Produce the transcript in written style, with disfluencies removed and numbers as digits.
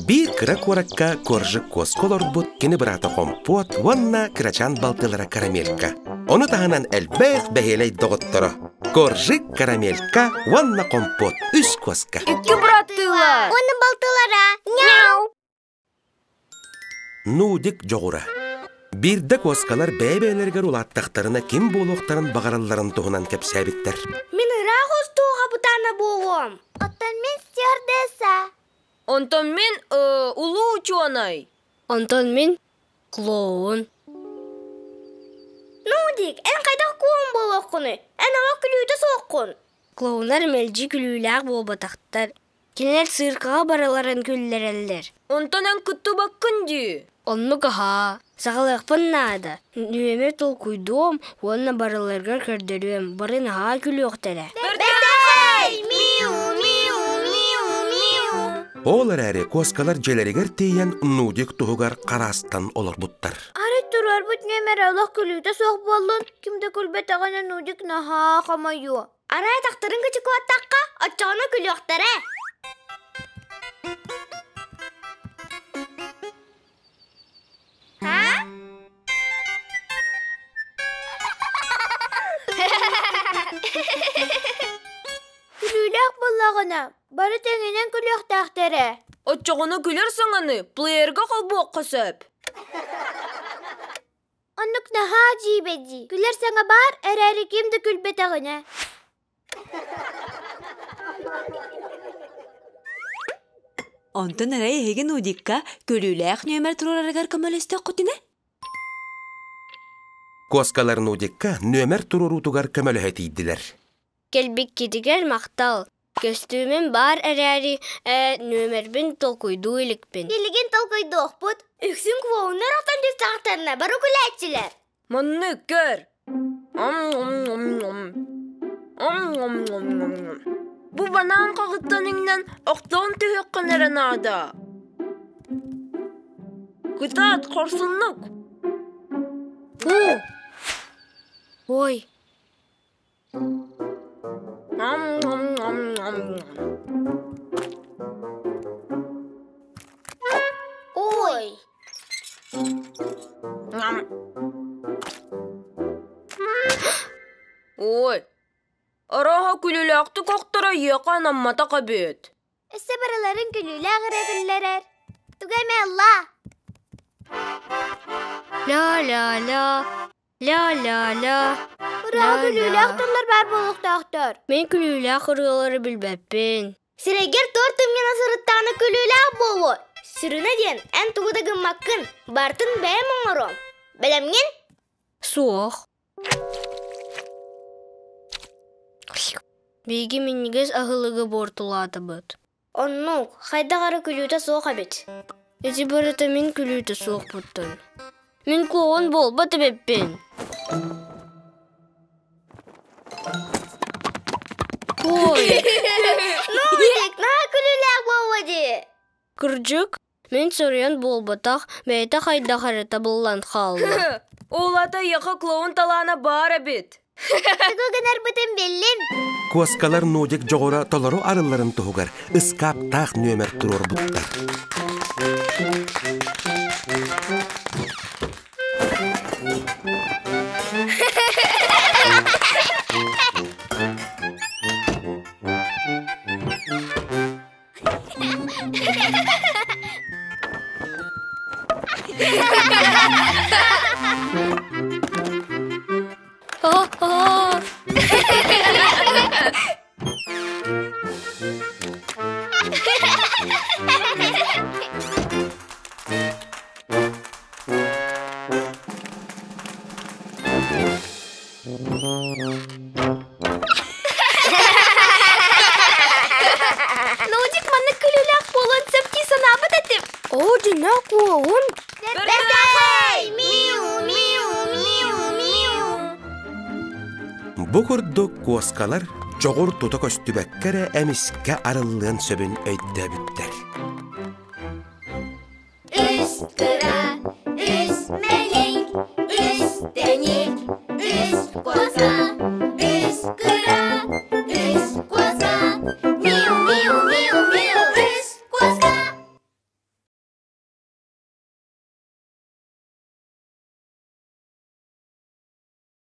Биир кыра куоракка Коржик куоска олорбут кини быраата Хомпуот уонна кырачаан балтылара Карамелька. Ону таһынан элбэх бэһиэлэй доҕотторо Коржик, Карамелька уонна Хомпуот үс куоска. Икки быраттыылар. Уонна балтылара. Няу! Нудик дьоҕура. Биирдэ куоскалар бэйэ-бэйэлэригэр улааттахтарына ким буолуохтарын баҕаралларын туһунан кэпсээбиттэр. Мин ыраах устууга бутаана буолуом. Оттон мин стюардесса. Онтон мин э, улуу учуонай. Онтон мин клоун. Нудик, эн хайдах клоун буолуоххунуй? Эн олох күлүүтэ суоххун. Клоуннар мэлдьи күлүүлээх буолбатахтар. Кинилэр циркаҕа барыларын күллэрэллэр. Онтон эн кыттыбаккын дии. Оннук аһаа. Саҕалыахпын наада. Нүөмэр толкуйдуом уонна барыларыгар көрдөрүөм. Бары наһаа күлүөхтэрэ. Бэртээхэй! Миу, миу, миу, миу. Ол эрээри куоскалар дьиэлэригэр тиийэн Нудик туһугар хараастан олорбуттар. Арай туруорбут нүөмэрэ олох күлүүтэ суох буоллун, ким да күлбэтэҕинэ Нудик наһаа хомойуо. Арай атахтарын кычыкуоттахха, оччоҕуна күлүөхтэрэ. Күлүүлээх буоллаҕына, бары тэҥинэн күлүөхтээхтэрэ. Оччоҕуна күлэр саҥаны плеергэ холбуохха сөп. Оннук наһаа дьиибэ дии. Күлэр саҥа баар эрээри ким да күлбэтэҕинэ. Онтон эрэ эһиги Нудикка көрүүлээх нүөмэр туруорарыгар көмөлөстөххүтүнэ? Куоскалар Нудикка нүөмэр туруоруутугар көмөлөһө тиийдилэр. Кэлбиккитигэр махтал. Көстүүмүм баар эрээри, ээ, нүөмэрбин толкуйдуу иликпин. Билигин толкуйдуохпут. Үксүн клоуннар отон түстэхтэринэ бары күлээччилэр. Маннык көр. Ом-ом-ом-ом. Ом-ом-ом-ом-ом. Бу банаан хаҕыттан иҥнэн охтон түһүөххүн эрэ наада. Кытаат, хорсуннук. Уу! Ой, Ой! Ой, арааһа күлүүлээхтик охторо ийэхэ анамматах эбит. Өссө барыларын күлүүлээх эрэ күллэрэр. Тугу эмэ ылла? Ля-ля-ля, Ля-ля-ля. Ырыаҕа күлүүлээх тыллар баар буолуохтаахтар. Мин күлүүлээх ырыалары билбэппин. Сирэйгэр торт тымньана сырыттаҕына күлүүлээх буолуо. Сүрүнэ диэн, эн тугу да гыммаккын, барытын бэйэм оҥоруом. Бэлэмҥин? Суох. Биһиги минньигэс аһылыгы буортулаатыбыт. Оннук, хайдах эрэ күлүүтэ суох эбит. Ити барыта мин күлүүтэ суохпуттан. Мин клоун буолбат эбиппин. Ой! Нурик, наһаа күлүүлээх буолуо дии. Кырдьык, мин соруйан буолбатах, бэйэтэ хайдах эрэ табыллан хаалла. Ол ата эйиэхэ клоун талаана баар эбит. Тугу гынарбытын биллим. Куоскалар Нудик дьоҕура толору арылларын туһугар ыскааптаах нүөмэр туруорбуттар. Наутик маннык күлүүлээх буолуон сөп дии санаабыт этим. Оо, дьиҥнээх куоҕун. Бэртээхэй! Миу, миу, миу, миу. Бу курдук куоскалар чоҕур тута көстүбэккэ эрэ эмискэ арыллыан сөбүн өйдөөбүттэр. Үс кыра